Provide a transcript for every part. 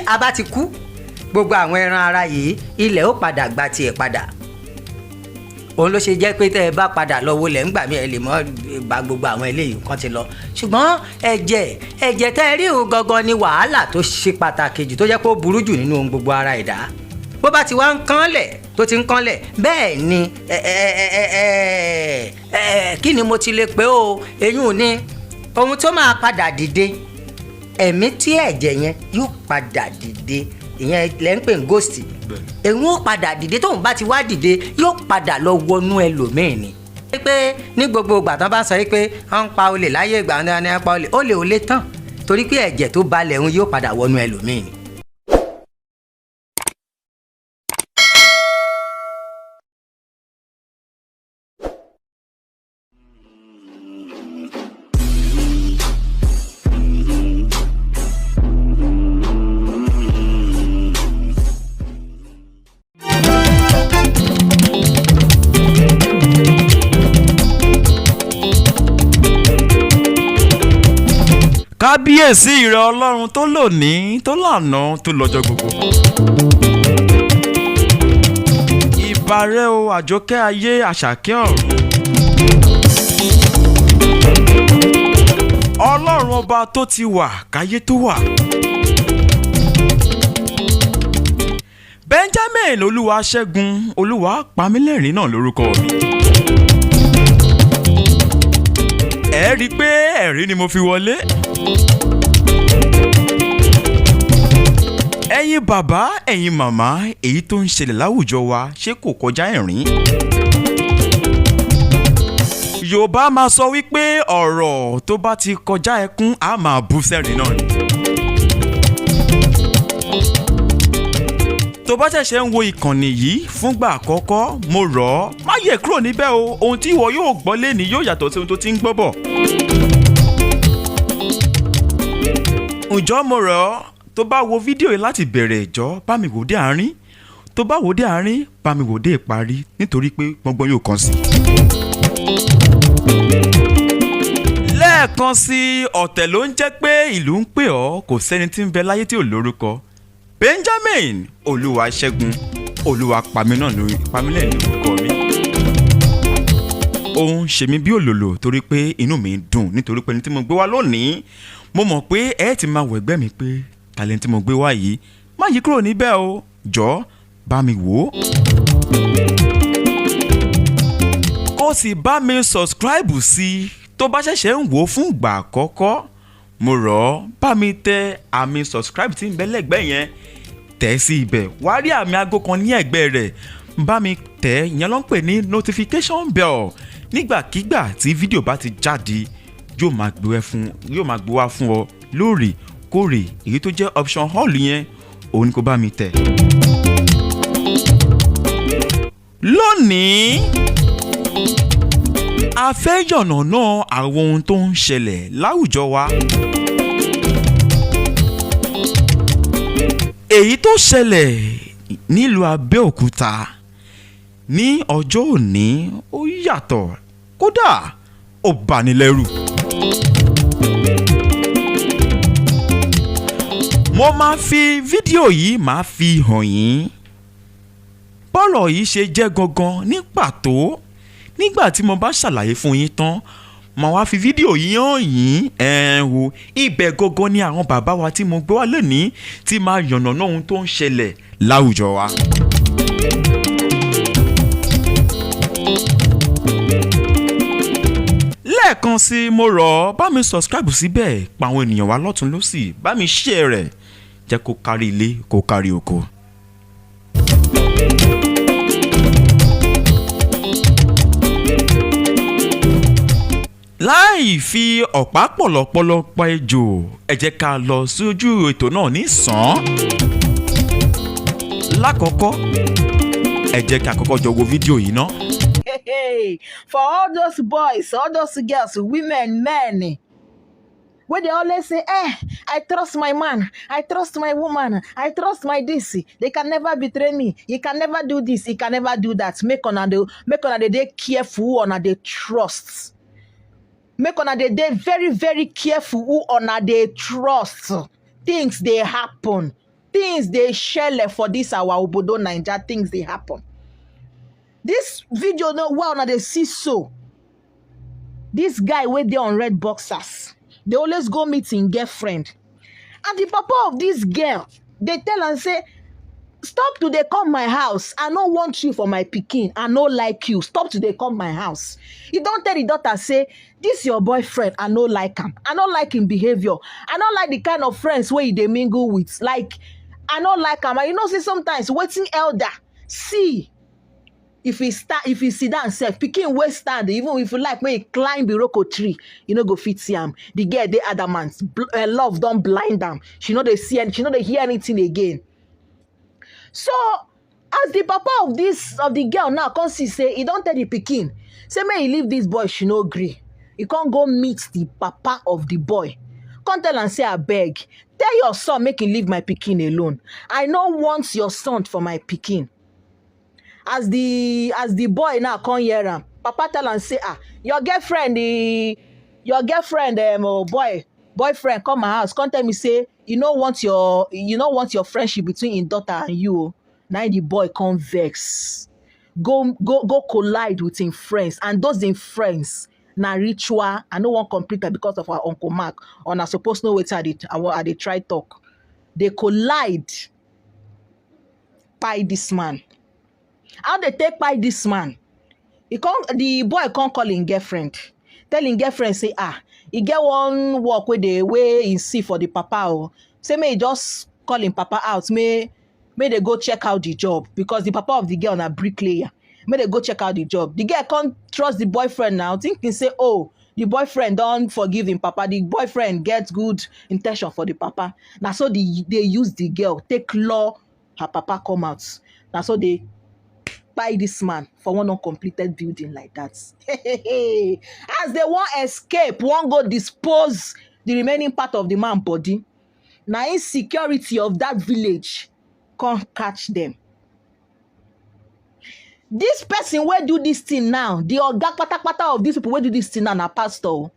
a bá ti kú, gbogbo àwọn ẹran ara yìí, ilẹ̀ ó padà gba tiẹ̀ padà. Òun ló ṣe jẹ́ pé tẹ́ ẹ bá padà lọ wọlé ńgbà mí, ẹ lè mọ́ bá gbogbo àwọn eléyìí kan ti lọ. Ṣùgbọ́n ẹ̀jẹ̀ tẹ́ ẹ rí òun gangan ni wàhálà tó ṣe pàtàkì jù, tó jẹ́ pé ó burú jù nínú ohun gbogbo ara ẹ̀dá. Bó bá ti wá ń kánlẹ̀, tó ti ń kánlẹ̀, bẹ́ẹ̀ ni ẹ ẹ ẹ ẹ ẹ kí ni mo ti lè pé o, eyín ò ní ohun tó máa padà dìde. Ẹ̀mí tí ẹ̀jẹ̀ yẹn yóò padà dìde, ìyẹn lẹ́ ń pè ní ghost. Èyí ó padà dìde. Tóun bá ti wá dìde, yóò padà lọ wọnú ẹlòmíì ni. Pé ní gbogbo ìgbà tán bá sọ pé wọ́n ń pa olè láyé ìgbà wọn ni wọ́n pa olè, olè ò lè tán, torí pé ẹ̀jẹ̀ tó balẹ̀ ń yóò padà wọnú ẹlòmíì ni. Kábíyèsí ìrẹ Ọlọ́run tó lónìí, tó lànà, tó lọ́jọ́ gbogbo. Ìbàrẹ̀ o, àjọkẹ́ ayé, àṣàkẹ́ ọ̀run. Ọlọ́run ọba tó ti wà káyé tó wà. Benjamin Olúwaṣẹ́gun Olúwapamílẹ́rìn náà lórúkọ mi. Ẹ rí i pé ẹ̀rí ni mo fi wọlé. Ẹ̀yin bàbá, ẹ̀yin màmá, èyí tó ń ṣẹlẹ̀ láwùjọ wa, ṣé kò kọjá ẹ̀rín? Yorùbá máa sọ wípé ọ̀rọ̀ tó bá ti kọjá ẹkún, á máa bú sẹ́rìn náà ni. Tó bá ṣẹ̀ṣẹ̀ ń wo ìkànnì yìí fúngbà àkọ́kọ́, mo rọ̀ ọ́, má yẹ̀ kúrò níbẹ̀ o. Ohun tí ìwọ yóò gbọ́ lénìí yóò yàtọ̀ sí ohun tó ti ń gbọ́ bọ̀. Ǹjọ́, mo rọ̀ ọ́, tó bá wo fídíò yìí láti bẹ̀rẹ̀, ìjọ́ bá mi wò dé àárín. Tó bá wò dé àárín, bá mi wò dé ìparí, nítorí pé gbọ́ngbọ́n yóò kàn sí. Lẹ́ẹ̀kan sí, ọ̀tẹ̀ ló ń jẹ́ pé ìlú ń pè ọ́. Kò sẹ́ni tí ń bẹ láyé tí ò lórúkọ. Benjamin Olúwaṣẹ́gun Olúwapamílẹ́rìn lórúkọ mi. Ó ń ṣe mí bí òlòlò torí pé inú mi ń dùn, nítorí pé ẹni tí mo gbé wá lónìí, mo mọ̀ pé ẹ ti máa wẹ̀gbẹ́ mi pé talent tí mo gbé wá yìí. Má yí kúrò níbẹ̀ o, jọ̀ọ́ bá mi wò ó. Kó sì bá mi subscribe sí i tó bá ṣẹ̀ṣẹ̀ ń wò ó fún ìgbà àkọ́kọ́. Mo rọ̀ ọ́, bá mi tẹ àmì subscribe tí ń bẹ lẹ́gbẹ̀ẹ́ yẹn, tẹ̀ sí ibẹ̀. Wàá rí àmì aago kan ní ẹ̀gbẹ́ rẹ̀, bá mi tẹ̀. Ìyẹn ló ń pè ní notification bell. Nígbàkigbà tí fídíò bá ti jáde, yóò máa gbé wá fún ọ lóòrèkóòrè. Èyí tó jẹ́ option all yẹn, òun ni kó bá mi tẹ̀. Lónìí, a fẹ́ yànnàná àwọn ohun tó ń ṣẹlẹ̀ láwùjọ wa. Èyí tó ṣẹlẹ̀ nílùú Abẹ́òkúta ní ọjọ́ òní, ó yàtọ̀, kódà ó bani lẹ́rù. Mo máa fi fídíò yìí, máa fi hàn yín bọ́rọ̀ yìí ṣe jẹ́ gangan ní pàtó. Nígbà tí mo bá ṣàlàyé fún yín tán, màá wá fi fídíò yìí hàn yín. Ẹ̀ẹ́n o, ibẹ̀ gangan ni àwọn bàbá wa tí mo gbé wá lónìí tí máa yànnàná ohun tó ń ṣẹlẹ̀ láwùjọ wa. Lẹ́ẹ̀kan sí, mo rọ̀ ọ́, bá mi subscribe síbẹ̀, pa àwọn ènìyàn wa lọ́tún lọ́sì, bá mi share rẹ̀, jẹ́ kó kárí ilé, kó kárí oko. Láì fi ọ̀pá pọ̀lọpọ̀lọ pa ejò, ẹ jẹ́ ká lọ sójú ètò náà ní sàn án. Lákọ̀ọ́kọ́, ẹ jẹ́ ká kọ́kọ́ jọ wo fídíò yìí ná. Hey, for all those boys, all those girls, women, men, wey dey always say, "I trust my man, I trust my woman, I trust my this, they can never betray me, he can never do this, he can never do that." Make una dey careful who una dey trust. Make una dey very, very careful who una dey trust. Things dey happen. Things dey shele for this our obodo Naija. Things dey happen. This video no wey una dey see so, this guy wey dey on red boxers dey always go meet him girlfriend, and the papa of this girl dey tell am say, "Stop to dey come my house. I no want you for my pikin. I no like you. Stop to dey come my house." E don tell the daughter say, "This your boyfriend, I no like am. I no like him behaviour. I no like the kind of friends wey e dey mingle with. Like, I no like am." And you know say sometimes wetin elder see, if e stand, if e sit down sef, pikin wey stand, even if you like make e climb iroko tree, you no go fit see am. The girl dey adamant. Love don blind am. She no dey see any, she no dey hear anything again. So as the papa of the girl now come see say e don tell the pikin say make e leave this boy, she no gree. E come go meet the papa of the boy, come tell am say, "Abeg, tell your son make e leave my pikin alone. I no want your son for my pikin." As the boy now come hear am, papa tell am say, "Ah, your girlfriend, the your girlfriend oh, boyfriend come my house, come tell me say you no want your friendship between him daughter and you o." Na im the boy come vex, go collide with him friends, and those him friends na ritual. I no wan complete am because of our Uncle Mark. Una suppose know wetin I dey try talk. They collide, kpai this man. How they take kpai this man? He come, the boy come call him girlfriend, tell him girlfriend say, ah, e get one work wey he see for the papa o, say make he just call him papa out, make they go check out the job, because the papa of the girl na bricklayer. Make they go check out the job. The girl come trust the boyfriend now, thinking say, oh, the boyfriend don forgive him papa, the boyfriend get good intention for the papa. Na so they use the girl take lure her papa come out. Na so they kpai this man for one uncompleted building like that. As they wan escape, wan go dispose the remaining part of the man body, na insecurity of that village come catch them. This person wey do this thing now, the oga kpatakpata of these people wey do this thing now, na pastor o.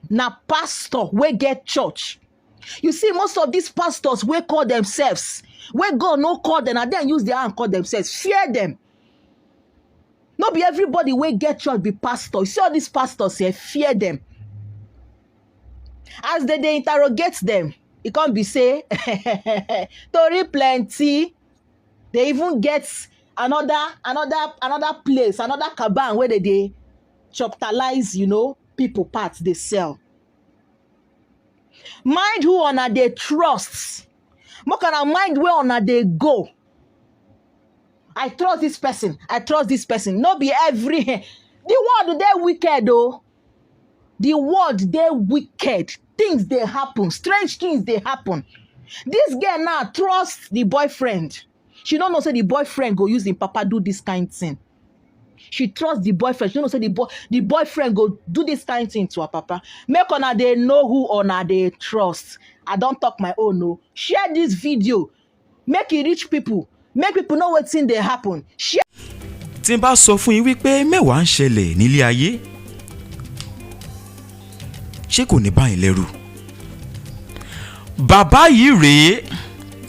Na pastor wey get church. You see, most of these pastors wey call themselves, wey God no call them, na them use their hand call themselves. Fear them. No be everybody wey get church be pastor. You see all these pastors here, fear them. As they dey interrogate them, e come be say tori plenty. They even get another place, another caban wey they dey choptalize people parts dey sell. Mind who una dey trust. Make una mind where una dey go. "I trust this person, I trust this person." No be every, the world dey wicked o. The world dey wicked. Things dey happen, strange things dey happen. This girl now trust the boyfriend. She no know say the boyfriend go use him papa do this kind thing. She trust the boyfriend. She no know say the boyfriend go do this kind thing to her papa. Make una dey know who una dey trust. I don talk my own o. Share this video, make e reach people, make people know wetin dey happen. Share. Tí n bá sọ fún yín wípé mẹ́wàá ń ṣẹlẹ̀ nílé ayé, ṣé kò ní báyìí lẹ́rù? Bàbá yìí rèé.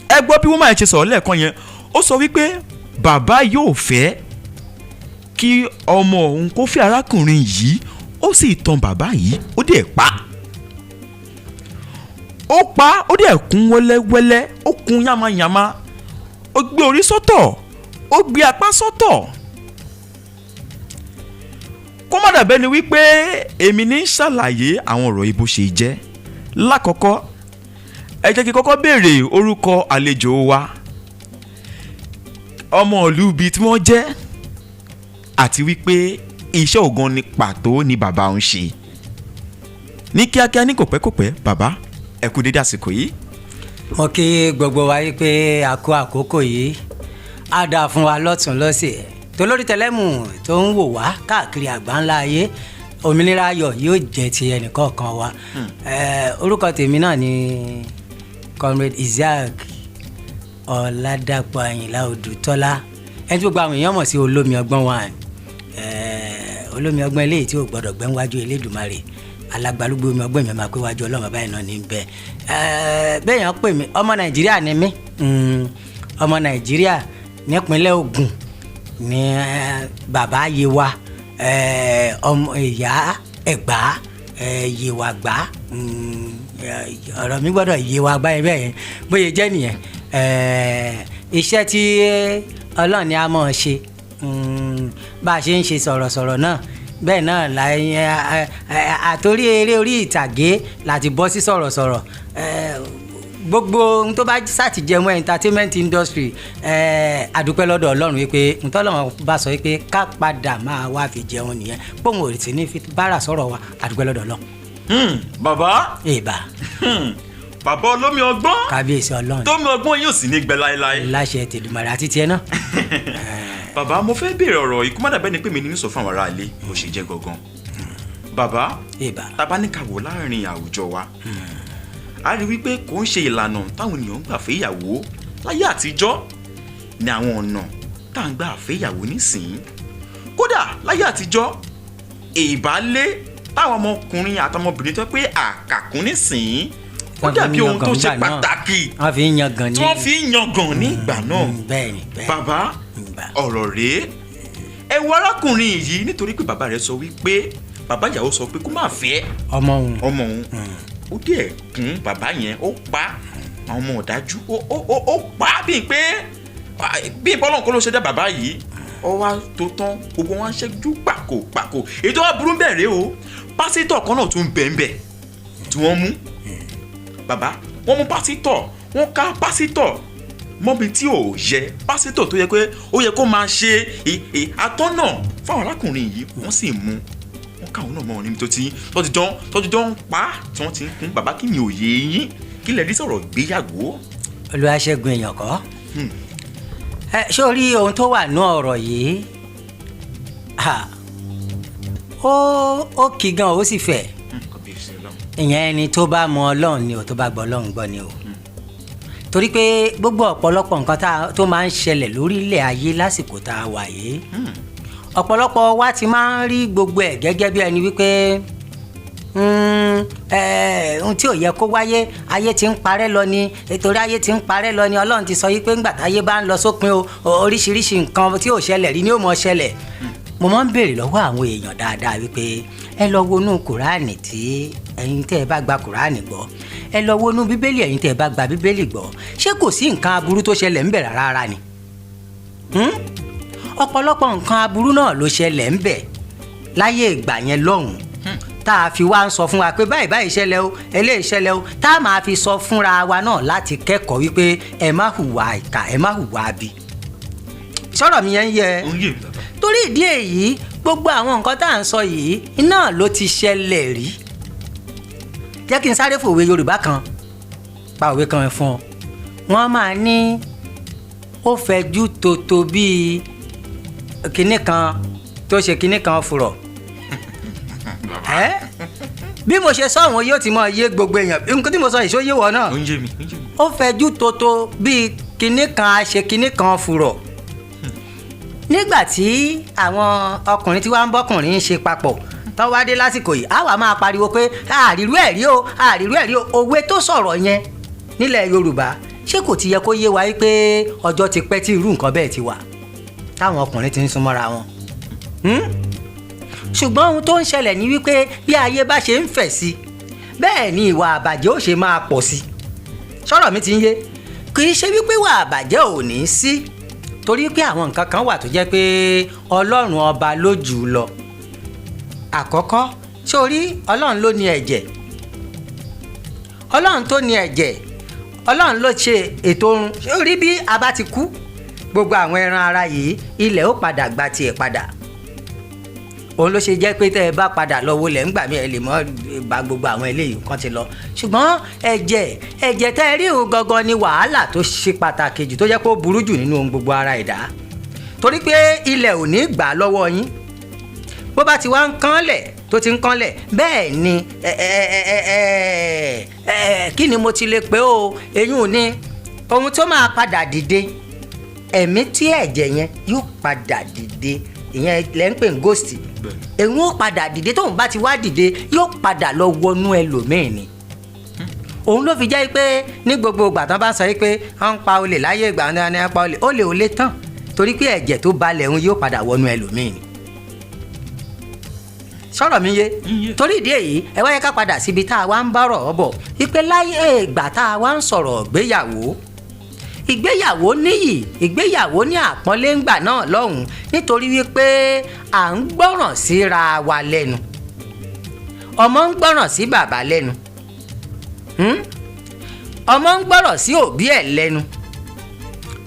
Ẹ gbọ́ bí woman yẹn ṣe sọ̀rọ̀ lẹ́ẹ̀kan yẹn. Ó sọ wípé bàbá yóò fẹ́ kí ọmọ òun kó fẹ́ arákùnrin yìí. Ó sì tan bàbá yìí, ó dẹ̀ pa ó, pa ó, dẹ̀ kún wẹ́lẹ́wẹ́lẹ́, ó kún yánmayànma, ó gbé orí sọ́tọ̀, ó gbé apá sọ́tọ̀. Kó má dàbẹ́ ni wípé èmi ní ṣàlàyé àwọn ọ̀rọ̀ yìí bó ṣe jẹ́. Lákọ̀ọ́kọ́, ẹ jẹ́ kí n kọ́kọ́ béèrè orúkọ àlejò wa, ọmọ ìlú ibi tí wọ́n jẹ́, àti wípé iṣẹ́ ògan ní pàtó ni bàbá ń ṣe. Ní kíákíá, ní kòpẹ́kòpẹ́, bàbá, ẹ kú dédé àsìkò yìí. Mo kí gbogbo wa yìí pé a kú àkókò yìí, á dáa fún wa lọ́tún lọ́sẹ̀, tolórí tẹlẹ́mù tó ń wò wá káàkiri àgbáńlá ayé. Òmìnira ayọ̀ yóò jẹ́ ti ẹnìkọ̀ọ̀kan wa. Orúkọ tèmi náà ni Comrade Isiaq Ọ̀làdàpọ̀ Àyìnlá Odùtọ́lá, ẹni tí gbogbo àwọn èèyàn mọ̀ sí Olómi Ọgbọ́n wa. Olómi Ọgbọ́n eléyìí tí ò gbọ́dọ̀ gbẹ́ wájú Elédùmarè. Alágbálúgbó mi ọgbọ́n mi máa pé wájú Ọlọ́run bàbá yìí náà ní bẹ́ẹ̀. Bẹ́ẹ̀ yẹn pè mí, ọmọ Nàìjíríà ni mí. Ọmọ Nàìjíríà nípínlẹ̀ Ògùn ní bàbá Yewa, ọmọ ìyá Ẹ̀gbá, Yewa gbá. Ọ̀rọ̀ mi gbọ́dọ̀ Yewa gbá yẹn bẹ́ẹ̀ yẹn bóyá jẹ́ nìyẹn. Iṣẹ́ tí Ọlọ́run ni a mọ̀ ọ́ ṣe, bá a ṣe ń ṣe sọ̀rọ̀sọ̀rọ̀ náà, bẹ́ẹ̀ náà la àtòrí eré orí ìtàgé láti bọ́ sí sọ̀rọ̀sọ̀rọ̀. Gbogbo ohun tó bá ṣàtìjẹmọ́ entertainment industry, àdúpẹ́ lọ́dọ̀ Ọlọ́run wípé ntọ́lọ́run bá sọ wípé ká padà máa wá fi jẹun nìyẹn, póun ò sì ní fi bára sọ̀rọ̀ wa. Àdúpẹ́ lọ́dọ̀ Ọlọ́run. Bàbá. Ìbà. Bàbá olómi ọgbọ́n. Kábíyèsí Ọlọ́run. Tómi ọgbọ́n yóò sì ní gbẹ láéláé. Láṣẹ tèdùmàrè àti tiẹ̀ náà. Bàbá, mo fẹ́ béèrè ọ̀rọ̀ ikú má dàbẹ́ ni pé mi ní sọ fún àwọn aráalé bó ṣe jẹ́ gangan. Bàbá, Ìbà. tá bá ní ká wò láàrin àwùjọ wa, a rí wípé kò ń ṣe ìlànà táwọn ènìyàn ń gbà fẹ́yàwó láyé àtijọ́ ní àwọn ọ̀nà tá à ń gbà fẹ́yàwó nísìnyí. Kódà láyé àtijọ́, ìbálé táwọn ọmọkùnrin àtọmọbìnrin tó pé àkàkùn nísìnyí, ó dàbí ohun tó ṣe pàtàkì wọ́n fi ń yangàn ní tí wọ́n fi ń yangàn ní ìgbà náà. Bẹ́ẹ̀ ni, bẹ́ẹ̀. Bàbá, ọ̀rọ̀ rèé. Ẹ wo arákùnrin yìí, nítorí pé bàbá rẹ̀ sọ wípé, bàbá ìyàwó sọ pé kó má fẹ́ ọmọ òun. Ọmọ òun. Ó dẹ̀ kún bàbá yẹn, ó pa àwọn ọmọ ọ̀dájú, ó pa bíi pé bíi bọ́lọ̀ kọ́ ló ṣe dá bàbá yìí. Ó wá tó tán, gbogbo wọn ṣẹ́jú pàkó pàkó. Èyí tó wá burú bẹ́ẹ̀ rèé o, pásítọ̀ kan náà tún bẹ́ẹ̀ tí wọ́n mú. Bàbá, wọ́n mú pásítọ̀, wọ́n ká pásítọ̀ mọ́bi tí ò yẹ, pásítọ̀ tó yẹ pé ó yẹ kó máa ṣe atọ́nà fáwọn arákùnrin yìí. Wọ́n sì mú wọ́n káwọn náà mọ́ wọn níbi tó ti tó ti jọ ń pa á, tí wọ́n ti ń kún. Bàbá, kí ni òye yín? Kí lẹ rí sọ̀rọ̀ ìgbéyàwó? Olúwaṣẹ́gun, èèyàn kọ́ ẹ sórí ohun tó wà ní ọ̀rọ̀ yìí, ha, ó kì gan, ó sì fẹ̀. Kábíyèsí Ọlọ́run. Ìyẹn ẹni tó bá mọ Ọlọ́run ni o, tó bá gbọ́ Ọlọ́run gbọ́ ni o, torí pé gbogbo ọ̀pọ̀lọpọ̀ nǹkan tó máa ń ṣẹlẹ̀ lórílẹ̀ ayé lásìkò tá a wà yìí, ọ̀pọ̀lọpọ̀ wa ti máa ń rí gbogbo ẹ̀ gẹ́gẹ́ bí ẹni wípé ohun tí ò yẹ kó wáyé, ayé ti ń parẹ́ lọ ni. Torí ayé ti ń parẹ́ lọ ni, Ọlọ́run ti sọ yìí pé ńgbà táyé bá ń lọ sópin o, oríṣiríṣi nǹkan tí ò ṣẹlẹ̀ rí ni ó mọ̀ ṣẹlẹ̀. Mo máa ń béèrè lọ́wọ́ àwọn èèyàn dáadáa wípé ẹ lọ wọnú Kùránì tí ẹ̀yin tẹ́ ẹ bá gba Kùránì gbọ́, ẹ lọ wọnú Bíbélì, ẹ̀yin tẹ́ ẹ bá gba Bíbélì gbọ́, ṣé kò sí nǹkan aburú tó ṣẹlẹ̀ ńbẹ̀ rárá ni? Ọ̀pọ̀lọpọ̀ nǹkan aburú náà ló ṣẹlẹ̀ ńbẹ̀ láyé ìgbà yẹn lọ́hùn-ún, tá a fi wá ń sọ fún wa pé báyìí báyìí ṣẹlẹ̀ o, eléyìí ṣẹlẹ̀ o, tá a máa fi sọ fúnra wa náà láti kẹ́kọ̀ọ́ wípé ẹ má hùwà ìkà, ẹ má hùwà abi. Sọ̀rọ̀ mi yẹn ń yẹ? Ó ń yé mi, bàbá. Torí ìdí èyí, gbogbo àwọn nǹkan tá à ń sọ yìí iná ló ti ṣẹlẹ̀ rí. Jẹ́ kí n sáré fòwe Yorùbá kan pa òwe kan fún ọ. Wọ́n máa ní ó fẹjú tòtò bíi kinní kan tó ṣe kinní kan fùrọ̀ ẹ́. Bí mo ṣe sọ àwọn yóò ti mọ iye gbogbo èèyàn. Nǹkan tí mo sọ yìí, ṣó yé wọ náà? Ó ń yé mi, ó ń yé mi. Ó fẹjú tótó bíi kinní kan a ṣe kinní kan fùrọ̀. Nígbà tí àwọn ọkùnrin tí wàá ń bọ́kùnrin ń ṣe papọ̀ tó wá dé lásìkò yìí, á wà máa pariwo pé àrírú ẹ̀ rí o, àrírú ẹ̀ rí o. Òwe tó sọ̀rọ̀ yẹn nílẹ̀ Yorùbá, ṣé kò ti yẹ kó yé wa wípé ọjọ́ ti pẹ́ tí irú nǹkan bẹ́ẹ̀ ti wà, táwọn ọkùnrin ti ń súnmọ́ra wọn? Ṣùgbọ́n ohun tó ń ṣẹlẹ̀ ní wípé bí ayé bá ṣe ń fẹ̀ sí, bẹ́ẹ̀ ni ìwà àbàjẹ́ ó ṣe máa pọ̀ sí. Sọ̀rọ̀ mi ti ń yé? Kì í ṣe wípé ìwà àbàjẹ́ ò ní sí, torí pé àwọn nǹkan kan wà tó jẹ́ pé Ọlọ́run ọba ló jù ú lọ. Àkọ́kọ́, sórí Ọlọ́run ló ní ẹ̀jẹ̀. Ọlọ́run tó ní ẹ̀jẹ̀, Ọlọ́run ló ṣe ètò oorun. Sórí bí a bá ti kú, gbogbo àwọn ẹran ara yìí, ilẹ̀ ó padà gba tiẹ̀ padà. Òun ló ṣe jẹ́ pé tẹ́ ẹ bá padà lọ wọlé ńgbà mí, ẹ lè mọ́ bá gbogbo àwọn eléyìí kan ti lọ. Ṣùgbọ́n ẹ̀jẹ̀ tẹ́ ẹ rí òun gangan ni wàhálà tó ṣe pàtàkì jù, tó jẹ́ pé ó burú jù nínú ohun gbogbo ara ẹ̀dá, torí pé ilẹ̀ ò ní gbà lọ́wọ́ yín. Bó bá ti wá ń kánlẹ̀, tó ti ń kánlẹ̀, bẹ́ẹ̀ ni ẹ ẹ ẹ ẹ ẹ kí ni mo ti lè pé o, eyín ò ní ohun tó máa padà dìde. Ẹ̀mí tí ẹ̀jẹ̀ yẹn yóò padà dìde. Ìyẹn lẹ́ ń pè ní ghost. Èyí ó padà dìde. Tóun bá ti wá dìde, yóò padà lọ wọnú ẹlòmíì ni. Òun ló fi jẹ́ pé ní gbogbo ìgbà tán bá sọ pé wọ́n ń pa olè láyé ìgbà wọn ni wọ́n pa olè, olè ò lè tán, torí pé ẹ̀jẹ̀ tó balẹ̀ òun yóò padà wọnú ẹlòmíì ni. Sọ̀rọ̀ mi yé? Torí ìdí èyí, ẹ wáyé ká padà síbi tá a wá ń bọ̀rọ̀ ọ bọ̀, wípé láyé ìgbà tá a wá ń sọ̀rọ̀ ìgbéyàwó, ìgbéyàwó níyì, ìgbéyàwó ní àpọ́nlé ńgbà náà lọ́hùn, nítorí wípé à ń gbọ́ràn síra wa lẹ́nu. Ọmọ ń gbọ́ràn sí bàbá lẹ́nu. Ọmọ ń gbọ́ràn sí òbí ẹ̀ lẹ́nu,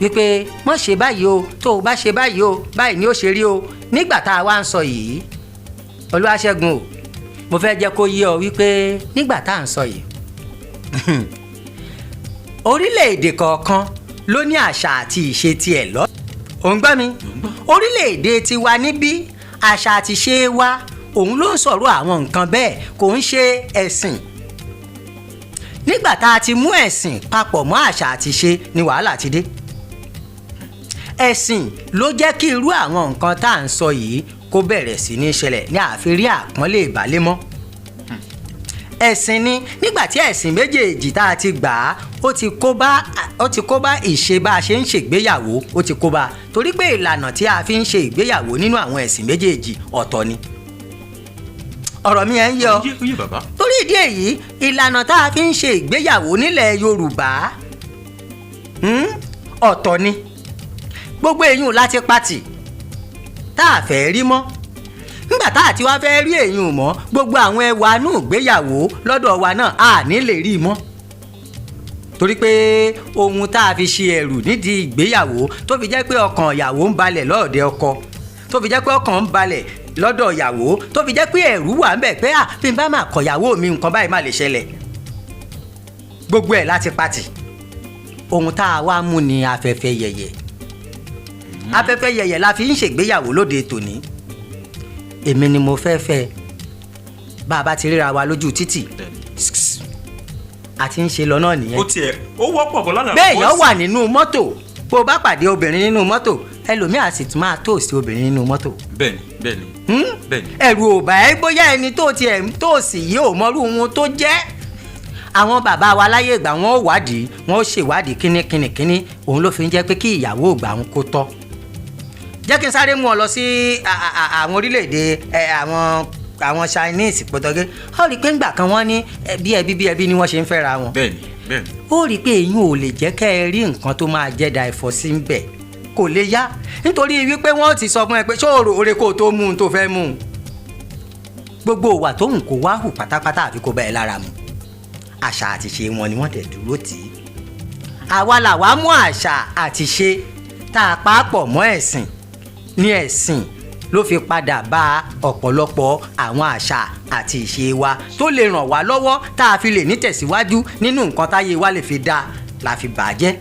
wípé mọ̀ ṣe báyìí o, tó o bá ṣe báyìí o, báyìí ni ó ṣe rí o. Nígbà tá a wá ń sọ yìí, Olúwaṣẹ́gun o, mo fẹ́ jẹ́ kó yé ọ wípé nígbà tá à ń sọ yìí, orílẹ̀-èdè kọ̀ọ̀kan ló ní àṣà àti ìṣe tiẹ̀ lọ. Ò ń gbọ́ mi? Orílẹ̀-èdè tiwa níbí, àṣà àti ìṣe wa òun ló ń sọ̀rọ̀ àwọn nǹkan bẹ́ẹ̀, kò ń ṣe ẹ̀sìn. Nígbà tá a ti mú ẹ̀sìn papọ̀ mọ́ àṣà àti ìṣe ni wàhálà ti dé. Ẹ̀sìn ló jẹ́ kí irú àwọn nǹkan tá à ń sọ yìí kó bẹ̀rẹ̀ sí ní ṣẹlẹ̀ ní àfi rí àpọ́nlé ìbálé mọ́. Ẹ̀sìn ni. Nígbà tí ẹ̀sìn méjèèjì tá a ti gbà á, ó ti kó bá ìṣe bá a ṣe ń ṣègbéyàwó. Ó ti kó bá, torí pé ìlànà tí a fi ń ṣe ìgbéyàwó nínú àwọn ẹ̀sìn méjèèjì ọ̀tọ̀ ni. Ọ̀rọ̀ mi ẹ̀ ń yé ọ? Ó yé, bàbá. Torí ìdí èyí, ìlànà tá a fi ń ṣe ìgbéyàwó nílẹ̀ Yorùbá, ọ̀tọ̀ ni. Gbogbo èyún láti pàtì tá a fẹ́ rí mọ́. Nígbà tá a ti wá fẹ́ rí èyún mọ́, gbogbo àwọn ẹwà inú ìgbéyàwó lọ́dọ̀ wa náà a ní lè rí i mọ́, torí pé ohun tá a fi ṣe ẹrù nídìí ìgbéyàwó, tó fi jẹ́ pé ọkàn ìyàwó ń balẹ̀ lọ́ọ̀dẹ ọkọ, tó fi jẹ́ pé ọkàn ń balẹ̀ lọ́dọ̀ ìyàwó, tó fi jẹ́ pé ẹ̀rù wà ń bẹ̀ pé à bí n bá máa kọ̀ ìyàwó mi, nǹkan báyìí má lè ṣẹlẹ̀, gbogbo ẹ̀ láti pàtì. Ohun tá a wá mú ni afẹ́fẹ́ yẹ̀yẹ̀. Afẹ́fẹ́ yẹ̀yẹ̀ la fi ń ṣègbéyàwó lóde tòní. Èmi ni mo fẹ́ fẹ́. Bá a bá ti ríra wa lójú títì, a ti ń ṣe lọ náà nìyẹn. Ó tiẹ̀ ó wọ́pọ̀ gan lánàá. Bẹ́ẹ̀ yẹn wà nínú mọ́tò, bó o bá pàdé obìnrin nínú mọ́tò, ẹlòmíà sì tún máa tóòsì obìnrin nínú mọ́tò. bẹ́ẹ̀ni bẹ́ẹ̀ni bẹ́ẹ̀ni. Ẹ̀rù ò bá ẹ bóyá ẹni tó tiẹ̀ ń tóòsì yìí ò mọrú ohun tó jẹ́. Àwọn bàbá wa láyé ìgbà wọn ó wádìí, wọn ó ṣèwádìí kíní kíní kíní. Òun ló fi ń jẹ́ pé kí ìyàwó ìgbà wọn kó tọ́. Jẹ́ kí n sáré mú ọ lọ sí àwọn orílẹ̀-èdè ẹ, àwọn Chinese pọ̀tọ́gẹ́. Ó rí i pé ńgbà kan wọ́n ní bí ẹbí bí ẹbí ni wọ́n ṣe ń fẹ́ra wọn. bẹ́ẹ̀ni bẹ́ẹ̀ni. Ó rí i pé èyí ò lè jẹ́ kẹ́ ẹ rí nǹkan tó máa jẹ́ divorce ń bẹ̀, kò lè yá, nítorí wípé wọ́n ti sọ fún ẹ pé ṣó o rò kó o tó mú un tó fẹ́ mú un, gbogbo ìwà tó ń kó wá hù pátápátá àfi kó bá ẹ lára mu. Àṣà àti ṣe wọn ni wọ́n tẹ̀ dúró tì í. Àwa làwa mú àṣà àti ṣe tá a pa á pọ̀ mọ́ ẹ̀sìn, ní ẹ̀sìn ló fi padà bá ọ̀pọ̀lọpọ̀ àwọn àṣà àti ìṣe wa tó lè ràn wá lọ́wọ́, tá a fi lè ní tẹ̀síwájú nínú nǹkan táyé wa lè fi dáa, la fi bàjẹ́.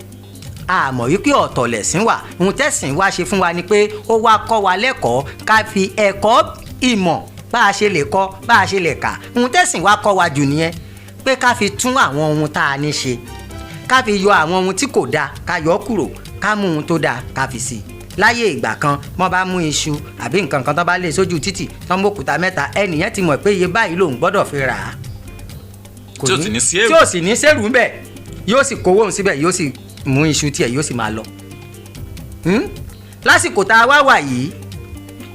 A mọ̀ wípé ọ̀tọ̀ lẹ̀sìn wà. Ohun tẹ̀sìn wa ṣe fún wa ni pé ó wá kọ́ wa lẹ́kọ̀ọ́, ká fi ẹ̀kọ́ ìmọ̀ bá a ṣe lè kọ́, bá a ṣe lè kà. Ohun tẹ̀sìn wa kọ́ wa jù nìyẹn, pé ká fi tún àwọn ohun tá a ní ṣe, ká fi yọ àwọn ohun tí kò dáa, ká yọ kúrò, ká mú ohun tó dáa ká fi sí i. Láyé ìgbà kan, wọ́n bá mú iṣu àbí nǹkan kan tó bá lé sójú títì, tán mú òkúta mẹ́ta, ẹnìyẹn ti mọ̀ pé iye báyìí lòun gbọ́dọ̀ fi rà á. Kò Tí ò sì ní sí èrò. Tí ò sì ní sẹ́rù ńbẹ̀, yóò sì kówó òun síbẹ̀, yóò sì mú iṣu tiẹ̀, yóò sì máa lọ. Lásìkò tá a wá wà yìí,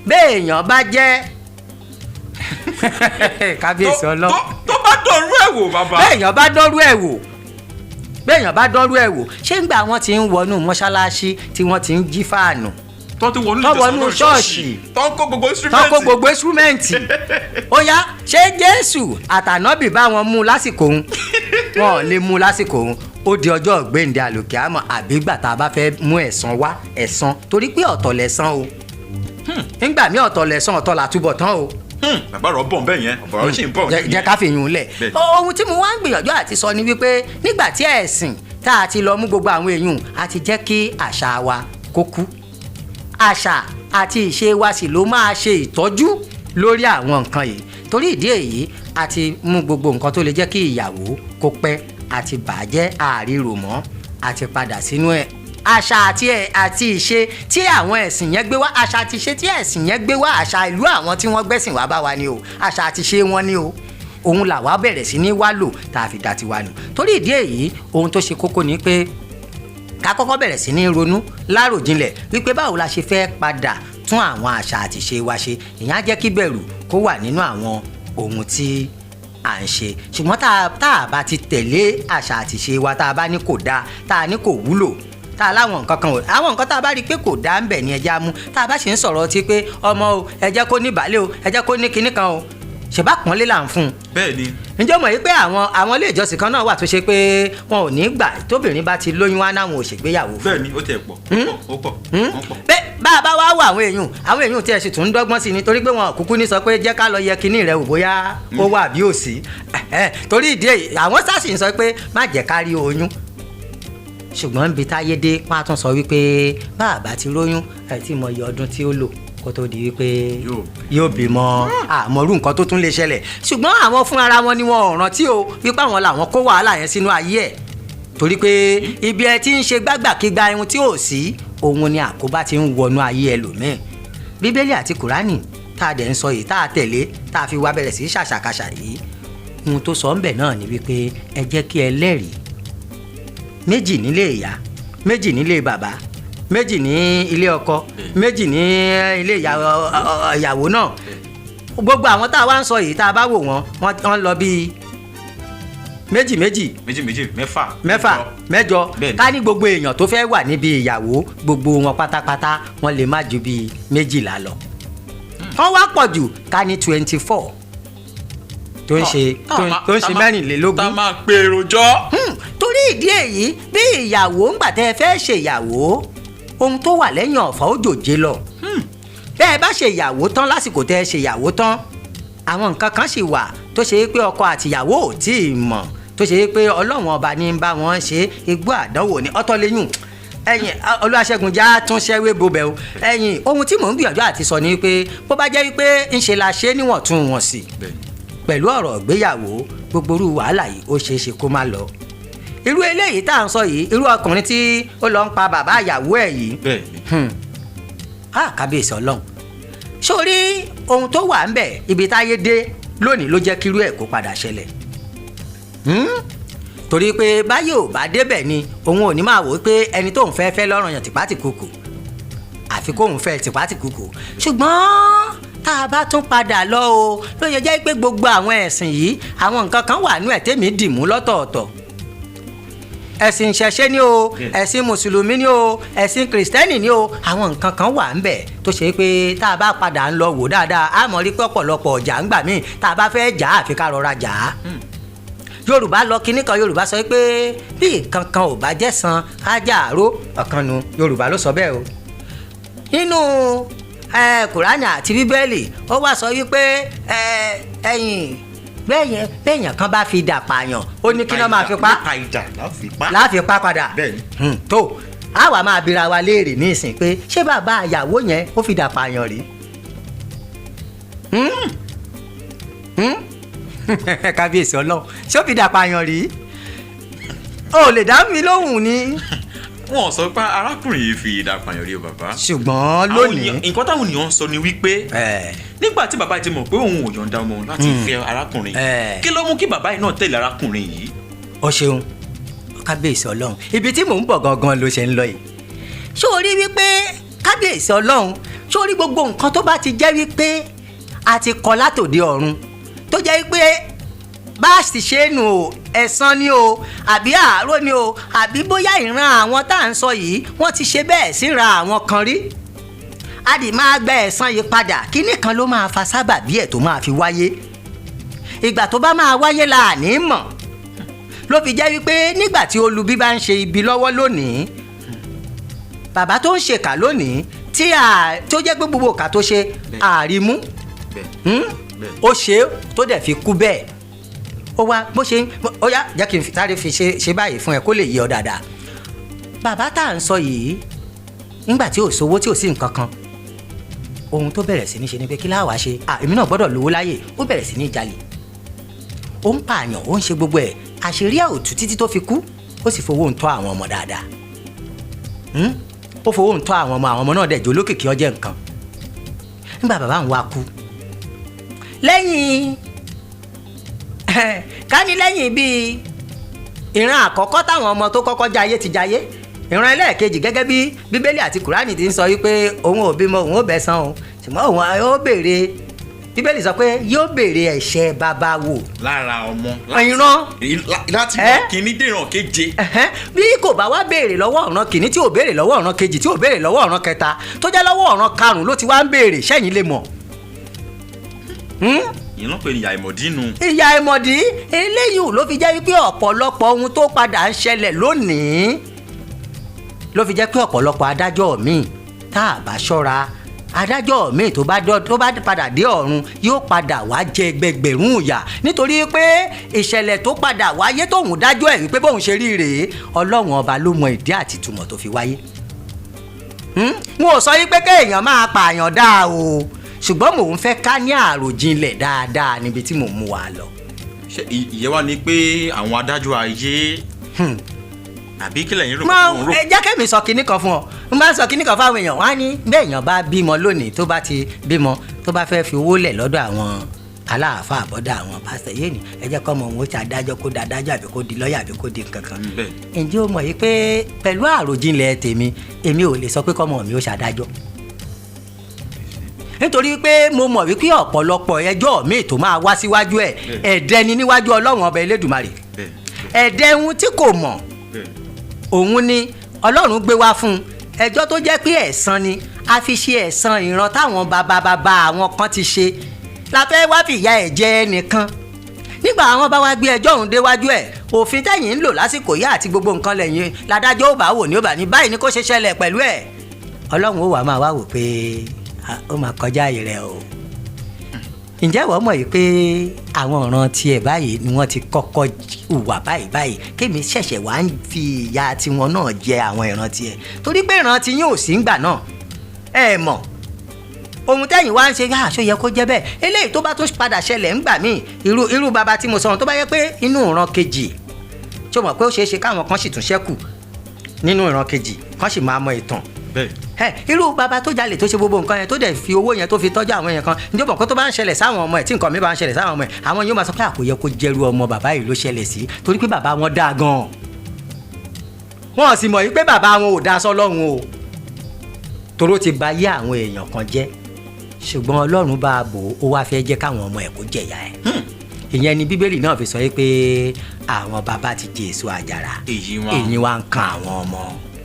béèyàn bá jẹ́ kábíyèsí Ọlọ́run, Tó bá dọ̀rú ẹ̀ wò, bàbá. Béèyàn bá dọ́rú ẹ̀ wò, ṣé ń gbà wọ́n ti ń wọnú mọ́ṣáláṣí tí wọ́n ti ń jí fáànù, tó ti wọnú tó ìjọsìn wọnú lórí ṣọ́ọ̀ṣì, tó ń kó gbogbo instrument. Tán kó gbogbo instrument, ó yá, ṣé Jésù àtànábì bá wọn mú lásìkò òun? Wọn ò lè mú lásìkò òun. Ó di ọjọ́ ọ̀gbẹ́ǹde àlòkè àmọ́, àbí gbà tá a bá fẹ́ mú ẹ̀san wá, ẹ̀san, torí pé ọ̀tọ̀ lẹ̀san o. Nígbà míì, ọ̀tọ̀ lẹ̀san, ọ̀tọ̀ làtúbọ̀ tán o. Bàbá rọ̀ bọ̀ bẹ́ẹ̀ yẹn, ọ̀rọ̀ sì ń bọ̀. Jẹ́ ká fi yún un lẹ̀. Bẹ́ẹ̀. Ohun tí mo wá ń gbìyànjú àti sọ ni wípé nígbà tí ẹ̀sìn tá a ti lọ mú gbogbo àwọn èèyàn, a ti jẹ́ kí àṣà wa kó kú. Àṣà àti ìṣe wa sì ló máa ṣe ìtọ́jú lórí àwọn nǹkan yìí. Torí ìdí èyí, a ti mú gbogbo nǹkan tó lè jẹ́ kí ìyàwó kó pẹ́, àti bàjẹ́ àríro mọ́, a ti padà sínú ẹ̀. Àṣà àti ìṣe tí àwọn ẹ̀sìn yẹn gbé wá, àṣà àti ìṣe tí ẹ̀sìn yẹn gbé wá, àṣà ìlú àwọn tí wọ́n gbẹ̀sìn wá bá wa ni o, àṣà àti ìṣe wọn ni o, òun làwa bẹ̀rẹ̀ sí ní wá lò tá a fi dá tiwa nù. Torí ìdí èyí, ohun tó ṣe kókó ni pé ká kọ́kọ́ bẹ̀rẹ̀ sí ní ronú láròjinlẹ̀ wípé báwo la ṣe fẹ́ padà tún àwọn àṣà àti ìṣe wa ṣe. Ìyẹn á jẹ́ kí bẹ̀rù kó wà nínú àwọn ohun tí à ń ṣe. Ṣùgbọ́n tá a bá ti tẹ̀lé àṣà àti ìṣe wa, tá a bá ní kò dáa, tá a ní kò wúlò, tá a láwọn nǹkan kan ò, àwọn nǹkan tá a bá rí i pé kò dáa ń bẹ̀ ni ẹja mú. Tá a bá ṣe ń sọ̀rọ̀ ti pé ọmọ o, ẹ jẹ́ kó ní ìbálẹ̀ o, ẹ jẹ́ kó ní kinní kan o, ṣèbá pọ́nlé là ń fún un. Bẹ́ẹ̀ ni. Ǹjẹ́ o mọ̀ yìí pé àwọn ilé ìjọsìn kan náà wà tó ṣe pé wọn ò ní gbà tóbìnrin bá ti lóyún wá náwọn ò ṣègbéyàwó fún? Bẹ́ẹ̀ ni, ó tiẹ̀ pọ̀, ó pọ̀, ó pọ̀. Bẹ́ẹ̀ bá a bá wá wọ àwọn èèyàn, àwọn èèyàn tí ẹ sì tún ń dọ́gbọ́n sí ni, torí pé wọn ò kúkú ní sọ pé jẹ́ ká lọ yẹ kinní rẹ wò bóyá ó wà bí ò sí. Torí ìdí èyí, àwọn sásì ń sọ pé má jẹ́ ká rí oyún. Ṣùgbọ́n níbi táyé dé, wọ́n á tún sọ wípé bá a bá ti róyún ẹ̀ tí mo yẹ ọdún tí ó lò kó tó di wípé yóò bímọ, àmọ́rú nǹkan tó tún lè ṣẹlẹ̀. Ṣùgbọ́n àwọn fún ara wọn ni wọn ò rántí o wípé àwọn làwọn kó wàhálà yẹn sínú ayé ẹ̀, torí pé ibi ẹ ti ń ṣe gbàgbàkigbà ihun tí ò sí, òun ni àkóbá ti ń wọnú ayé ẹlòmíì. Bíbélì àti Kùránì tá a dẹ̀ ń sọ yìí, tá a tẹ̀lé, tá a fi wá bẹ̀rẹ̀ sí í ṣàṣàkáṣà yìí, ohun tó sọ ń bẹ̀ náà ni wípé ẹ jẹ́ kí ẹlẹ́rìí 2 nílé ìyá, 2 nílé bàbá, 2 ní ilé ọkọ, 2 ní ilé ìyàwó náà. Gbogbo àwọn tá a wá ń sọ yìí, tá a bá wò wọ́n, wọ́n lọ bíi méjì méjì. Méjì méjì, 6. 6, 8. Bẹ́ẹ̀ni. Ká ní gbogbo èèyàn tó fẹ́ wà níbi ìyàwó, gbogbo wọn pátápátá, wọ́n lè má ju bíi 12 lọ. Wọ́n wá pọ̀ jù, ká ní 24 tó ń ṣe tó ń ṣe 24. Tá a máa pe èrò jọ. Torí ìdí èyí, bí ìyàwó ń gbà tẹ́ ẹ fẹ́ ṣe ìyàwó, ohun tó wà lẹ́yìn ọ̀fà ó jòjé lọ. Bẹ́ẹ̀ bá ṣe ìyàwó tán, lásìkò tẹ́ ẹ ṣe ìyàwó tán, àwọn nǹkan kan sì wà tó ṣe é pé ọkọ àtìyàwó ò tí ì mọ̀, tó ṣe é pé Ọlọ́run ọba ní ń bá wọn ṣe. Igbó àdánwò ní ọ̀tọ̀ lẹ́yìn ẹ̀yìn. Olúwaṣẹ́gun já tún ṣẹ́wé bobẹ̀ o. Ẹ̀yìn, ohun tí mò ń gbìyànjú àti sọ ni pé bó bá jẹ́ wípé ń ṣe la ṣe níwọ̀ntúnwọ̀nsì pẹ̀lú ọ̀rọ̀ ìgbéyàwó, gbogbo irú wàhálà yìí ó ṣeé ṣe kó má lọ. Irú eléyìí tá à ń sọ yìí, irú ọkùnrin tí ó lọ ń pa bàbá ìyàwó ẹ̀ yìí, kábíyèsí Ọlọ́run, sórí ohun tó wà ń bẹ̀, ibi táyé dé lónìí ló jẹ́ kírú ẹ̀ kó padà ṣẹlẹ̀. Torí pé báyìí ò bá débẹ̀ ni òun ò ní máa wò ó pé ẹni tóun fẹ́ fẹ́ lọ́rùn yàn tìpátìkùkù, àfi kóun fẹ́ tìpátìkùkù. Ṣùgbọ́n tá a bá tún padà lọ o, ló yẹ jẹ́ pé gbogbo àwọn ẹ̀sìn yìí, àwọn nǹkan kan wà nú ẹ̀ tèmi dìmú lọ́tọ̀ọ̀tọ̀. Ẹ̀sìn ìṣẹ̀ṣe ni o, ẹ̀sìn mùsùlùmí ni o, ẹ̀sìn kìrìsìtẹ́nì ni o, àwọn nǹkan kan wà ń bẹ̀ tó ṣe pé tá a bá padà ń lọ wò dáadáa, á mọ̀ rí pé ọ̀pọ̀lọpọ̀ ọjà ń gbà míì tá a bá fẹ́ jà á, àfi ká rọra jà á. Yorùbá lọ kinní kan, Yorùbá sọ pé bí nǹkan kan ò bá jẹ́ san á jà àró ọ̀kan nu. Yorùbá ló sọ bẹ́ẹ̀ o. Nínú Kùránì àti Bíbélì, ó wá sọ wípé ẹ̀yìn bẹ́ẹ̀yàn kan bá fi dà pààyàn, ó ní kí náà máa fi pa. Nípa ìjà láfi pa. Láfi pa padà. Bẹ́ẹ̀ni. Tó a wà máa bira wa léèrè ní ìsìn pé ṣé bàbá ìyàwó yẹn ó fi dà pààyàn rí? Kábíyèsí Ọlọ́run, ṣé ó fi dà pààyàn rí? O lè dá mi lóhùn ni. Wọn sọ pé arákùnrin yìí fi idà pààyàn rí o, bàbá. Ṣùgbọ́n lónìí, nǹkan táwọn ènìyàn ń sọ ni wípé nígbà tí bàbá ti mọ̀ pé òun ò yọ̀ǹda ọmọ òun láti fẹ́ arákùnrin, kí ló mú kí bàbá yìí náà tẹ̀lé arákùnrin yìí? O ṣeun, kábíyèsí Ọlọ́run, ibi tí mò ń bọ̀ gangan ló ṣe ń lọ yìí. Ṣó o rí wípé, kábíyèsí Ọlọ́run, ṣó o rí gbogbo nǹkan tó bá ti jẹ́ wípé a ti kọ látòde ọ̀run, tó jẹ́ wípé bá a sì ṣe é nù o, ẹ̀san ni o, àbí àárò ni o, àbí bóyá ìran àwọn tá à ń sọ yìí wọ́n ti ṣe bẹ́ẹ̀ síra àwọn kan rí, a dì máa gba ẹ̀san yìí padà, kíní kan ló máa fa sábàbí ẹ̀ tó máa fi wáyé. Ìgbà tó bá máa wáyé la ní mọ̀. Ló fi jẹ́ wípé nígbà tí olubi bá ń ṣe ibi lọ́wọ́ lónìí, bàbá tó ń ṣèkà lónìí, tí a tó jẹ́ pé gbogbo ìkà tó ṣe àrímú, ó ṣe é tó dẹ̀ fi kú bẹ́ẹ̀, ó wá bó ṣe ó yá, jẹ́ kí n sáré fi ṣe báyìí fún ẹ kó lè yé ọ dáadáa. Bàbá tá à ń sọ yìí, nígbà tí ò sówó, tí ò sí nǹkan kan, ohun tó bẹ̀rẹ̀ sí ní ṣe ni pé kí láwa ṣe, èmi náà gbọ́dọ̀ lówó láyè. Ó bẹ̀rẹ̀ sí ní jalè, ó ń pààyàn, ó ń ṣe gbogbo ẹ̀. Àṣírí ẹ̀ ò tú títí tó fi kú. Ó sì fowó ń tọ́ àwọn ọmọ dáadáa. Ó fowó ń tọ́ àwọn ọmọ, àwọn ọmọ náà dẹ̀ jó lókìkí ọjẹ́ nǹkan. Nígbà bàbá òun wá kú, lẹ́yìn ká ní lẹ́yìn bíi ìran àkọ́kọ́ táwọn ọmọ tó kọ́kọ́ jayé ti jayé, ìran ẹlẹ́ẹ̀kejì, gẹ́gẹ́ bí Bíbélì àti Kùránì ti ń sọ wípé òun ò bímọ, òun ò bẹ̀ san o, ṣùgbọ́n òun ó béèrè, Bíbélì sọ pé yóò béèrè ẹ̀ṣẹ̀ bàbá wò lára ọmọ. Ìran. Láti Ẹ́? kìíní dèràn keje. Ẹ̀hẹ́n, bí kò bá wá béèrè lọ́wọ́ ọ̀ràn kìíní, tí ò béèrè lọ́wọ́ ọ̀ràn kejì, tí ò béèrè lọ́wọ́ ọ̀ràn kẹta, tó jẹ́ lọ́wọ́ ọ̀ràn karùn-ún ló ti wá ń béèrè, sẹ́yìn lè mọ̀? Ìyẹn náà pè ní ìyá ìmọ̀dínú. Ìyá ìmọ̀dí eléyìí ló fi jẹ́ wípé ọ̀pọ̀lọpọ̀ ohun tó padà ń ṣẹlẹ̀ lónìí ló fi jẹ́ pé ọ̀pọ̀lọpọ̀ adájọ́ míì, tá a bá ṣọ́ra, adájọ́ míì tó bá padà dé ọ̀run yóò padà wá jẹ ẹgbẹgbẹ̀rún ìyà, nítorí pé ìṣẹ̀lẹ̀ tó padà wáyé tóun dájọ́ ẹ̀ wípé bóun ṣe rí rèé, Ọlọ́run Ọba ló mọ ìdí àti ìtumọ̀ tó fi wáyé. Wọn ò sọ yí pé kéèyàn máa pààyàn dáa o, ṣùgbọ́n mò ń fẹ́ ká ní àròjinlẹ̀ dáadáa níbi tí mò ń mú wa lọ. Ṣé ìyẹn wá ni pé àwọn adájọ́ ayé àbí kílẹ̀ yín rò Mọ pé òun rò? Ẹ jẹ́ kẹ́mi sọ kinní kan fún ọ. N bá sọ kinní kan fáwọn èèyàn, wọ́n á ní bẹ́ẹ̀, èèyàn bá bímọ lónìí, tó bá ti bímọ, tó bá fẹ́ fi owó lẹ̀ lọ́dọ̀ àwọn aláàfáà àbọ̀dọ̀ àwọn pásítọ̀ yéé ni, ẹ jẹ́ kọ́ ọmọ òun ó ṣe adájọ́, kó da adájọ́, àbí kó di lọ́ọ̀yà, àbí kó di nǹkan kan. Ǹjẹ́ o mọ̀ yìí pé pẹ̀lú àròjinlẹ̀ tèmi, èmi ò lè sọ pé kọ́mọ mi ó ṣàdájọ́, nítorí pé mo mọ̀ wípé ọ̀pọ̀lọpọ̀ ẹjọ́ míì tó máa wá síwájú ẹ̀, ẹ̀dẹ́ ni níwájú Ọlọ́run Ọba Elédùmarè. Ẹ̀dẹ́ ohun tí kò mọ̀ òun ni Ọlọ́run gbé wá fún un, ẹjọ́ tó jẹ́ pé ẹ̀san ni a fi ṣe, ẹ̀san ìran táwọn bàbá bàbá àwọn kan ti ṣe la fẹ́ wá fìyà ẹ̀ jẹ ẹnìkan. Nígbà àwọn bá wá gbé ẹjọ́ òun déwájú ẹ̀, òfin tẹ̀yìn ń lò lásìkò yá àti gbogbo nǹkan lẹ́yìn ládájọ́ ò bá wò ní ó bá ní báyìí ni kó ṣe ṣẹlẹ̀ pẹ̀lú ẹ̀, Ọlọ́run ó wà máa wá wò pé ah, ó máa kọjá àyè rẹ̀ o. Ǹjẹ́ ìwọ mọ̀ yìí pé àwọn ọ̀ràn tiẹ̀ báyìí ni wọ́n ti kọ́kọ́ hùwà báyìí báyìí, kémi ṣẹ̀ṣẹ̀ wá ń fi ìyà tiwọn náà jẹ àwọn ìran tiẹ̀, torí pé ìran tí yín ò sí ńgbà náà, ẹ mọ̀ ohun tẹ́yìn wá ń ṣe, aṣọ yẹ kó jẹ́ bẹ́ẹ̀. Eléyìí tó bá tún padà ṣẹlẹ̀ ńgbà míì, irú bàbá tí mo sọ ohun tó bá yẹ pé inú ìran kejì tí o mọ̀ pé ó ṣeé ṣe káwọn kan sì tún ṣẹ́kù nínú ìran kejì, kan sì máa mọ ìtàn ẹ, irú bàbá tó jalè, tó ṣe gbogbo nǹkan yẹn, tó dẹ̀ fi owó yẹn tó fi tọ́jú àwọn yẹn kan, ǹjẹ́ o mọ̀ pé tó bá ń ṣẹlẹ̀ sáwọn ọmọ ẹ̀, tí nǹkan mi bá ń ṣẹlẹ̀ sáwọn ọmọ ẹ̀, àwọn yóò máa sọ pé àkóyẹ kó jẹ́rú ọmọ bàbá yìí ló ṣẹlẹ̀ sí, torí pé bàbá wọn dáa gan-an. Wọn sì mọ̀ yìí pé bàbá wọn ò dáa sọ́lọ́run o, toró ti ba yé àwọn èèyàn kan jẹ́, ṣùgbọ́n Ọlọ́run bá a bò ó, wá fẹ́ jẹ́ káwọn ọmọ ẹ̀ kó jẹ̀yà ẹ̀. Ìyẹn ni Bíbélì náà fi sọ yìí pé àwọn bàbá ti jẹ èso àjàrà, Èyí wá. Eyín wa ń kan àwọn ọmọ.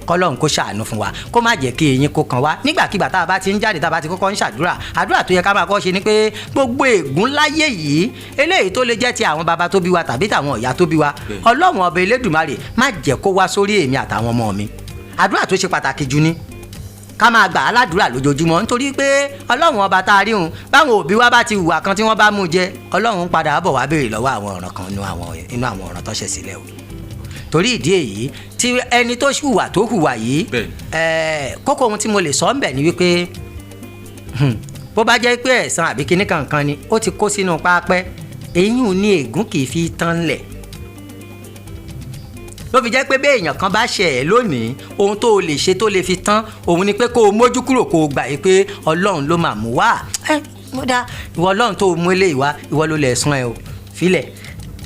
Kọlọ́run kó ṣàánú fún wa, kó má jẹ́ kí eyín kó kan wá nígbàkigbà tá a bá ti ń jáde. Tá a bá ti kọ́kọ́ ń ṣàdúrà, àdúrà tó yẹ ká máa kọ́ ṣe ni pé gbogbo ègún láyé yìí, eléyìí tó lè jẹ́ ti àwọn bàbá tó bí wa tàbí tàwọn ìyá tó bí wa, Ọlọ́run Ọba Elédùmarè, má jẹ́ kó wá sórí èmi àtàwọn ọmọ mi. Àdúrà tó ṣe pàtàkì jù ni ká máa gbà á ládùúrà lójoojúmọ́, nítorí pé Ọlọ́run Ọba tá a rí òun, báwọn òbí wa bá ti hùwà kan tí wọ́n bá mú jẹ, Ọlọ́run padà bọ̀ wá béèrè lọ́wọ́ àwọn ọ̀ràn kan inú àwọn ọ̀ràn tó ṣẹ̀ sílẹ̀ o. Torí ìdí èyí tí ẹni tó hùwà tó hùwà yìí, kókó ohun tí mo lè sọ ń bẹ̀ ni wípé bó bá jẹ́ pé ẹ̀san àbí kinní kankan ni ó ti kó sínú pápẹ́, eyín ní ègún kì í fi tán lẹ̀. Ló fi jẹ́ pé bí èèyàn kan bá ṣẹ̀ ẹ́ lónìí, ohun tó o lè ṣe tó lè fi tán òun ni pé kó o mójú kúrò, kó o gbà yìí pé Ọlọ́run ló máa mú wá. Ẹ mo dá ìwọ Ọlọ́run tó o mú eléyìí wá, ìwọ ló lè san ẹ o, filẹ̀.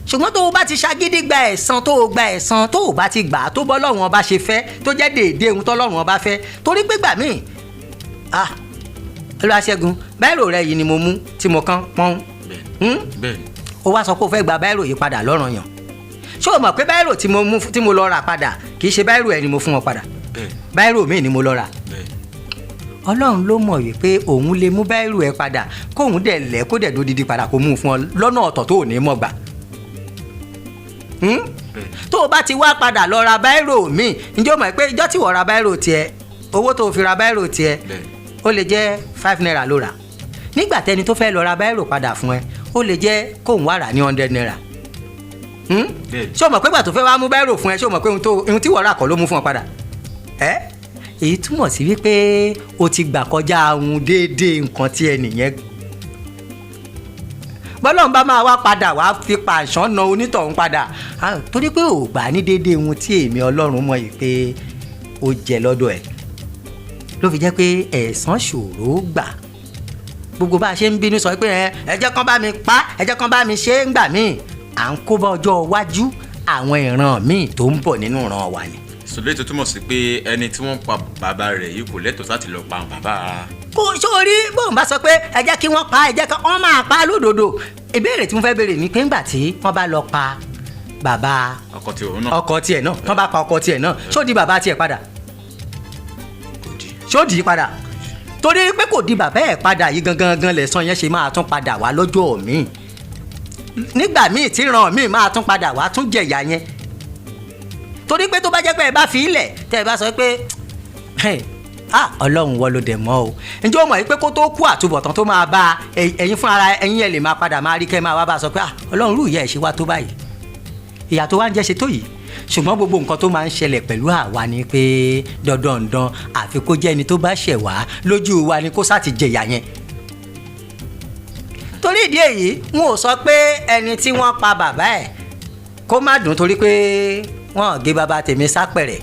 Ṣùgbọ́n tó o bá ti ṣagídí gba ẹ̀san, tó o gba ẹ̀san, tó o bá ti gbà á tó bọ́ Ọlọ́run Ọba ṣe fẹ́, tó jẹ́ déédéé ohun tọ́lọ́run Ọba fẹ́, torí pé gbà míì, ah, Olúwaṣẹ́gun, báírò rẹ yìí ni mo mú tí mo kán pọ́n. Ó wá sọ pé o fẹ́ gba báírò yìí padà lọ́ranyàn. Ṣé o mọ̀ pé báírò tí mo mú tí mo lọ rà padà, kì í ṣe báírò ẹ ni mo fún wọn padà? Báírò míì ni mo lọ rà. Ọlọ́run ló mọ̀ wípé òun lè mú báírò ẹ padà, kóun dẹ̀ lẹ̀, kó dẹ̀ dodidi padà, kó mú un fún ọ lọ́nà ọ̀tọ̀ tó ò ní mọ̀ gbà. Tó o bá ti wá padà lọ ra báírò míì, ǹjẹ́ o mọ̀ pé ìjọ́ tí wọ́n ra báírò tiẹ̀, owó tó o fi ra báírò tiẹ̀ ó lè jẹ́ ₦5 ló rà? Nígbà tẹni tó fẹ́ lọ ra báírò padà fún ẹ, ó lè jẹ́ kóun wá rà ní ₦100. Ṣé o mọ̀ pé gbà tó fẹ́ wá mú báírò fún ẹ, ṣé o mọ̀ pé ohun tí wọ́n rà kọ́ ló mú fún ọ padà? Ẹ́ èyí túmọ̀ sí wípé o ti gbà kọjá ohun déédéé nǹkan tí ẹnìyẹn. Bọ́lọ́run bá máa wá padà wá fi pàṣán na onítọ̀hún padà, torí pé ò gbà ní déédéé ohun tí èmi Ọlọ́run mọ̀ yìí pé ó jẹ lọ́dọ̀ ẹ̀. Ló fi jẹ́ pé ẹ̀san ṣòro gbà. Gbogbo bá a ṣe ń bínú sọ pé ẹ jẹ́ kán bá mi pa, ẹ jẹ́ kán bá mi ṣe é, ń gbà míì à ń kó bá ọjọ́ iwájú àwọn ìran míì tó ń bọ̀ nínú ìran wa ni. Sọlẹ́ tó túmọ̀ sí pé ẹni tí wọ́n pa bàbá rẹ̀ yìí kò lẹ́tọ̀ọ́ láti lọ pa bàbá. Kò sórí bóun bá sọ pé ẹ jẹ́ kí wọ́n pa, ẹ jẹ́ kí wọ́n máa pa lódodo. Ìbéèrè tí mo fẹ́ béèrè ni pé ńgbà tí wọ́n bá lọ pa bàbá ọkọ tí òun náà ọkọ tiẹ̀ náà, tán bá pa ọkọ tiẹ̀ náà, ṣó di bàbá tiẹ̀ padà? Kò di. Ṣó di padà? Torí pé kò di bàbá ẹ̀ padà yìí gangan gan lẹ̀san yẹn ṣe máa tún padà wá lọ́jọ́ míì, nígbà míì tí ìran míì máa tún padà wá tún jẹ̀yà yẹn. Torí pé tó bá jẹ́ pé ẹ bá fi ilẹ̀, tẹ́ ẹ bá sọ pé, "Hey, ah, Ọlọ́run wọ́ ló dẹ̀ mọ́ o," ǹjẹ́ o mọ̀ pé kó tó kú, àtúbọ̀tán tó máa bá ẹ̀yin fún ara ẹ̀yin ẹ̀ lè máa padà máa rí kẹ́ máa wá bá a sọ pé, "Ah, Ọlọ́run, rú ìyá ẹ̀ ṣe wá tó báyìí, ìyà tó wá ń jẹ́ ṣe tó yìí?" Ṣùgbọ́n gbogbo nǹkan tó máa ń ṣẹlẹ̀ pẹ̀lú àwa ni pé dandandan àfi kó jẹ́ ẹni tó bá ṣẹ̀ wá lójú wa ni kó sá ti jẹ̀yà yẹn. Torí ìdí èyí, n ò sọ pé ẹni tí wọ́n pa bàbá ẹ̀ kó má dùn, torí pé wọ́n ò gé bàbá tèmi sápẹ̀rẹ̀,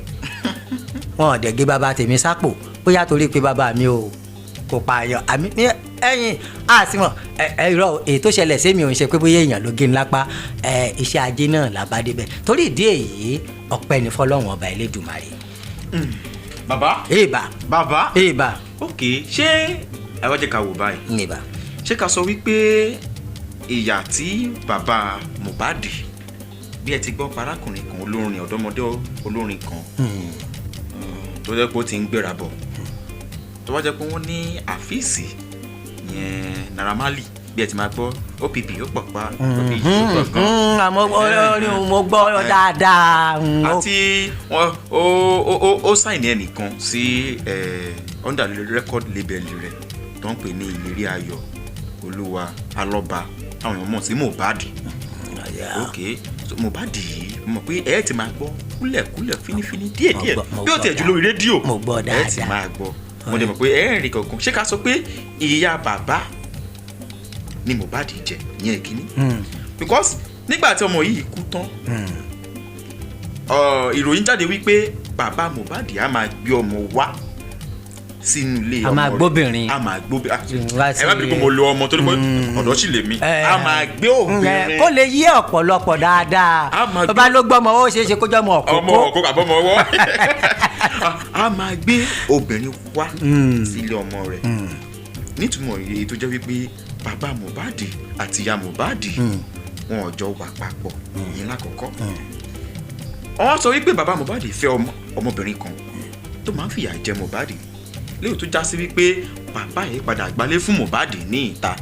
wọ́n ò dẹ̀ gé bàbá tèmi sápò, bóyá torí pé bàbá mi ò kò pààyàn àmì ní ẹ̀yìn àsìmọ̀ ẹ ẹ irọ́ o, èyí tó ṣẹlẹ̀ sí mi ò ń ṣe pé bóyá èèyàn ló gé ńlápá ẹ, iṣẹ́ ajé náà là bá débẹ̀. Torí ìdí èyí, ọpẹ́ ní fọlọ́run ọba Elédùmarè. Bàbá. Ìbà. Bàbá. Ìbà. Ok, ṣé ẹ wá jẹ́ ká wò báyìí? Ìbà. Ṣé ká sọ wípé ìyà tí bàbá Mohbad, bí ẹ ti gbọ́ parákùnrin kan, olórin, ọ̀dọ́mọdé olórin kan tó jẹ́ pé ó ti ń gbéra bọ̀, tó wá jẹ́ pé wọ́n ní àfíìsì yẹn Naira Marley, bí ẹ ti máa gbọ́ OPP ó pọ̀ pa, OPP ó pọ̀ gan. Àmọ́ orin mo gbọ́ dáadáa. Àti wọn ó sign ẹnìkan sí under record label rẹ̀ tó ń pè ní Ìlérí Ayọ̀ Olúwa Alọ́ba, táwọn èèyàn mọ̀ sí Mohbad. Ok, so Mohbad yìí, mo mọ̀ pé ẹ ti máa gbọ́ kúlẹ̀kúlẹ̀, fínífíní, díẹ̀díẹ̀, Mo bí ó gbọ́ tiẹ̀ jù lórí rédíò, Mo gbọ́ ẹ ti dáadáa. máa gbọ́. Mo dẹ̀ mọ̀ pé ẹ ń rí kankan. Ṣé ká sọ pé ìyá bàbá ni Mohbad jẹ ìyẹn ìkíní? Because nígbà tí ọmọ yìí kú tán, ìròyìn jáde wípé bàbá Mohbad á máa gbé ọmọ wá sínú ilé A ọmọ máa rẹ̀. gbóbìnrin. A máa gbóbìnrin. Wá Ẹ má bínú pé mo lo ọmọ torí pé ọ̀dọ́ sì lè mi. A máa gbé obìnrin. Kó lè yé ọ̀pọ̀lọpọ̀ dáadáa. A máa Bàbá ló gbọ́mọ, ó ṣeé ṣe kó jọ́mọ ọmọ ọ̀kókó. ọkọ àbọ̀mọ ọwọ́. A máa gbé obìnrin wá sílé ọmọ rẹ̀, nítumọ̀ èyí tó jẹ́ wípé bàbá Mohbad àti ìyá Mohbad wọn ò jọ wà papọ̀. Ìyẹn lákọ̀ọ́kọ́. Wọ́n sọ wípé bàbá Mohbad fẹ́ ọmọbìnrin kan tó máa ń fìyà jẹ Mohbad, léyìí tó já sí wípé bàbá yìí padà gbálé fún Mohbad ní ìta.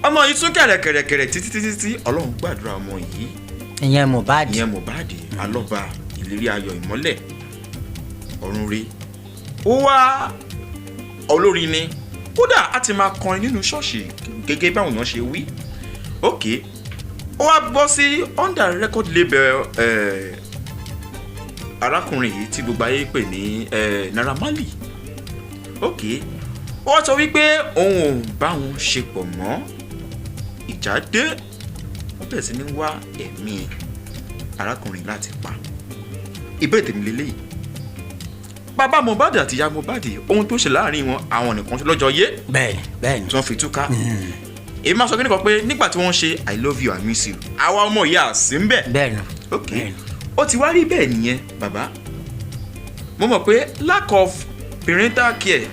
Ọmọ yìí tún kẹ̀rẹ̀kẹ̀rẹ̀kẹ̀rẹ̀ títí títí tí Ọlọ́run gbàdúrà ọmọ yìí. Ìyẹn Mohbad. Ìyẹn Mohbad Alọ́ba, Ìlérí Ayọ̀, Ìmọ́lẹ̀ ọ̀run re. Ó wá olórin ni, kódà á ti máa kọrin nínú ṣọ́ọ̀ṣì gẹ́gẹ́ báwọn èèyàn ṣe wí. Ok, ó wá bọ́ sí under record label arákùnrin yìí tí gbogbo ayé pè ní Naira Marley. Ok, ó wá sọ wípé òun ò bá wọn ṣe pọ̀ mọ́. Ìjà dé, wọ́n bẹ̀rẹ̀ sí ní wá ẹ̀mí arákùnrin láti pa. Ìbéèrè tèmi lélẹ́yìí: bàbá Mohbad àti ìyá Mohbad, ohun tó ṣe láàrin wọn, àwọn nìkan lọ́jọ́ yé Bẹ́ẹ̀ni, bẹ́ẹ̀ni. tí wọ́n fi túká. Èmi máa sọ kí nìkan pé nígbà tí wọ́n ṣe "I love you, I miss you", àwa ọmọ ìyá sí ń bẹ̀. Ok, ó ti wá rí bẹ́ẹ̀ nìyẹn. Bàbá, mo mọ̀ pé lack of parental care